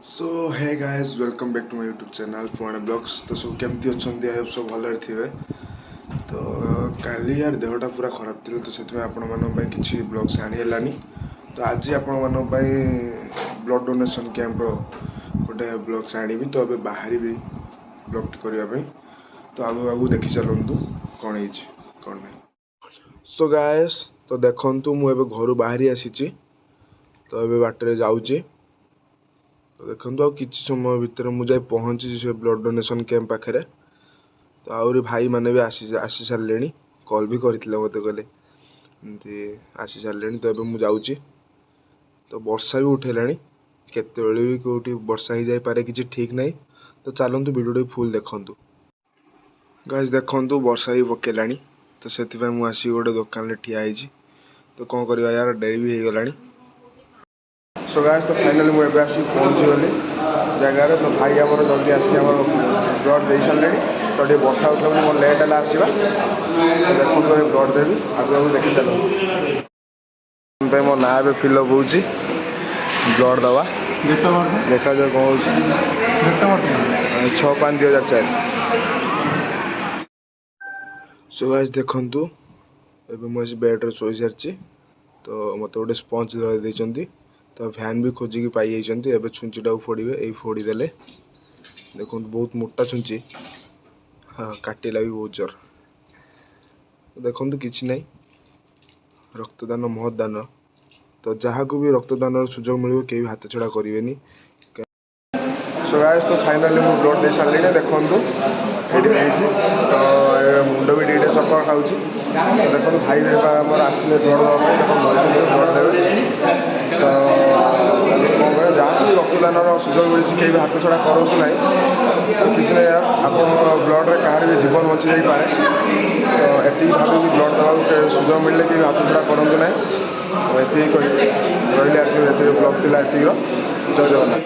So hey guys, welcome back to my YouTube channel Puan blogs. ତ ସବୁ କେମିତି ଅଛନ୍ତି? I Hope ସବୁ ଭଲରେ ଥିବେ। ତ କାଲି ୟାର ଦେହଟା ପୁରା ଖରାପ ଥିଲା, ତ ସେଥିପାଇଁ ଆପଣମାନଙ୍କ ପାଇଁ କିଛି ବ୍ଲଗ୍ସ ଆଣି ହେଲାନି। ତ ଆଜି ଆପଣମାନଙ୍କ ପାଇଁ ବ୍ଲଡ଼ ଡୋନେସନ୍ କ୍ୟାମ୍ପର ଗୋଟେ ବ୍ଲଗ୍ସ ଆଣିବି। ତ ଏବେ ବାହାରିବି ବ୍ଲଗ୍ଟି କରିବା ପାଇଁ। ତ ଆଗକୁ ଆଗକୁ ଦେଖି ଚାଲନ୍ତୁ କ'ଣ ହେଇଛି, କ'ଣ ନାହିଁ। ସୋ ଗାଏସ୍, ତ ଦେଖନ୍ତୁ, ମୁଁ ଏବେ ଘରୁ ବାହାରି ଆସିଛି। ତ ଏବେ ବାଟରେ ଯାଉଛି। ତ ଦେଖନ୍ତୁ, ଆଉ କିଛି ସମୟ ଭିତରେ ମୁଁ ଯାଇ ପହଞ୍ଚିଛି ସେ ବ୍ଲଡ଼ ଡୋନେସନ୍ କ୍ୟାମ୍ପ ପାଖରେ। ତ ଆହୁରି ଭାଇମାନେ ବି ଆସି ଆସି ସାରିଲେଣି, କଲ୍ ବି କରିଥିଲେ ମୋତେ, କହିଲେ ଏମିତି ଆସି ସାରିଲେଣି। ତ ଏବେ ମୁଁ ଯାଉଛି। ତ ବର୍ଷା ବି ଉଠେଇଲାଣି, କେତେବେଳେ ବି କେଉଁଠି ବର୍ଷା ହେଇଯାଇପାରେ, କିଛି ଠିକ୍ ନାହିଁ। ତ ଚାଲନ୍ତୁ, ଭିଡ଼ିଓଟି ଫୁଲ୍ ଦେଖନ୍ତୁ। ଗାଇସ୍, ଦେଖନ୍ତୁ, ବର୍ଷା ବି ପକେଇଲାଣି। ତ ସେଥିପାଇଁ ମୁଁ ଆସିକି ଗୋଟେ ଦୋକାନରେ ଠିଆ ହେଇଛି। ତ କ'ଣ କରିବା ୟାର, ଡେରି ବି ହେଇଗଲାଣି। ସୋ ଗାଇସ୍, ତ ଫାଇନାଲି ମୁଁ ଏବେ ଆସିକି ପହଞ୍ଚିଗଲି ଜାଗାରେ। ତ ଭାଇ ଆମର ଜଲ୍ଦି ଆସିକି ଆମର ବ୍ଲଡ଼ ଦେଇ ସାରିଲେଣି। ତ ଟିକେ ବର୍ଷା ହେଉଥିଲା ବୋଲି ମୋର ଲେଟ୍ ହେଲା ଆସିବା। ତ ଦେଖନ୍ତୁ, ଏବେ ବ୍ଲଡ଼ ଦେବି, ଆଗକୁ ଆଗକୁ ଦେଖି ଚାଲନ୍ତୁ। ପାଇଁ ମୋ ନାଁ ଏବେ ଫିଲ୍ଅପ୍ ହେଉଛି, ବ୍ଲଡ଼ ଦେବା। Date of birth? ଦେଖାଯାଉ କ'ଣ ହେଉଛି। Date of birth? 6/5/2004। Show guys, ଦେଖନ୍ତୁ, ଏବେ ମୁଁ ଆସି ବେଡ଼୍ରେ ଶୋଇସାରିଛି। ତ ମୋତେ ଗୋଟେ ସ୍ପଞ୍ଜ ଧରାଇ ଦେଇଛନ୍ତି। ତ ଭେନ୍ ବି ଖୋଜିକି ପାଇଯାଇଛନ୍ତି। ଏବେ ଛୁଞ୍ଚିଟାକୁ ଫୋଡ଼ିବେ। ଏଇ ଫୋଡ଼ିଦେଲେ। ଦେଖନ୍ତୁ, ବହୁତ ମୋଟା ଛୁଞ୍ଚି, ହଁ, କାଟିଲା ବି ବହୁତ ଜୋର। ଦେଖନ୍ତୁ, କିଛି ନାହିଁ, ରକ୍ତଦାନ ମହତ୍ ଦାନ। ତ ଯାହାକୁ ବି ରକ୍ତଦାନର ସୁଯୋଗ ମିଳିବ, କେହି ବି ହାତ ଛଡ଼ା କରିବେନି। ସୋ ଗାଇସ୍, ତ ଫାଇନାଲି ମୁଁ ବ୍ଲଡ଼ ଦେଇ ସାରିଲିଣି। ଦେଖନ୍ତୁ, ଏଇଠି ଦେଇଛି। ତ ଏ ମୁଣ୍ଡ ବି ଟିକେ ଟିକେ ଚକ୍କର ଖାଉଛି। ତ ଦେଖନ୍ତୁ, ଭାଇ ଆମର ଆସିଲେ ବ୍ଲଡ଼ ଦେବା ପାଇଁ। ଦେଖନ୍ତୁ, ଧରିଛନ୍ତି, ବ୍ଲଡ଼ ଦେବେ। ତ କ'ଣ କରିବା, ଯାହାକୁ ବି ରକ୍ତଦାନର ସୁଯୋଗ ମିଳିଛି, କେହି ବି ହାତ ଛଡ଼ା କରନ୍ତୁ ନାହିଁ। ତ କିଛି ନାହିଁ ୟାର, ଆପଣଙ୍କ ବ୍ଲଡ଼ରେ କାହାର ବି ଜୀବନ ବଞ୍ଚି ଯାଇପାରେ। ତ ଏତିକି ଭାବିକି ବ୍ଲଡ଼ ଦେବାକୁ ସୁଯୋଗ ମିଳିଲେ କେହି ବି ହାତ ଛଡ଼ା କରନ୍ତୁ ନାହିଁ। ତ ଏତିକି କହିବି ରହିଲି। ଆଜି ଏତିକି ବ୍ଲଗ୍ ଥିଲା, ଏତିକିର। ଜୟ ଜଗନ୍ନାଥ।